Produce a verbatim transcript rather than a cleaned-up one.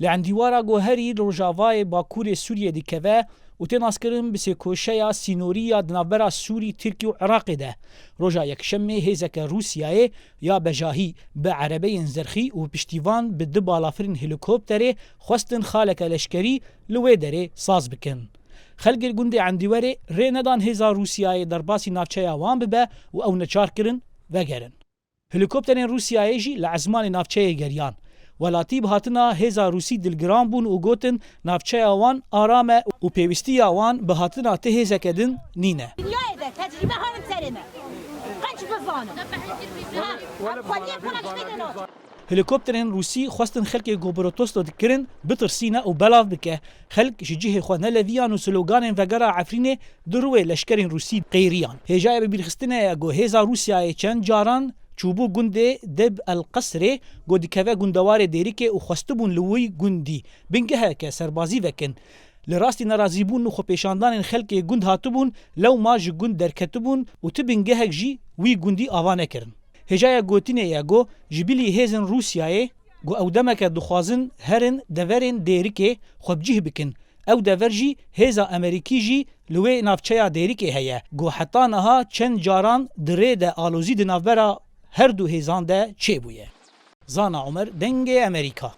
Li endîwara ku herî li rojavayê bakurê Sûriyê dikeve û tê naskirin bi sêkoşeya sînorî ya di navbera Sûrî, Tirkî û Iraqê de, roja Yekşemê hêzeke Rûsyayê ya bejahî bi erebeyên zirxî û piştîvan bi du balafirên helîkopterê xwestin xaleke leşkerî li wê derê saz bikin. Xelkê gundê Endîwerê rê nedan hêza Rûsyayê derbasî navçeya wan bibe û ew neçar kirin vegerin. Helîkopterên Rûsyayê jî li ezmanê navçeyê geriyan. Welatî bi hatina hêza Rûsî dilgiran bûn û gotin navçeya wan aram e û pêwîstiya wan bi hatina ti hêzeke din nîne. Dinyayê de tecrîbe hanin serê me. Qenc bizanin. Ha, em xwediyê xwe re ji vê de naçin. Helîkopterên Rûsî xwestin xelkê ku protesto dikirin bitirsîne û belav bike. Xelk ji cihê xwe neleviyan û sloganên vegera Efrînê di rûyê leşkerên Rûsî qêriyan. Hêjayê bibîrxistinê ye ku hêza Rûsyayê çend caran çûbû gundê Deb el Qesrê ku dikeve gundewarê Dêrikê û xwestibûn li wî gundî bingeheke serbazî vekin. Li rastî nerazîbûn û xwepêşandanên xelkê gund hatibûn, lewma ji gund derketibûn û ti bingehek jî wî gundî ava nekirin. Hêjaya gotinê ye ku ji bilî hêzên Rûsyayê ku ew demeke dixwazin herin deverên Dêrikê xwe bi cih bikin, ew dever jî hêza Amerîkî jî li wê navçeya Dêrikê heye ku heta niha çend caran di rê de alozî di navbera her du hêzan de çêbûye. Zana Omer, Dengê Amerîka.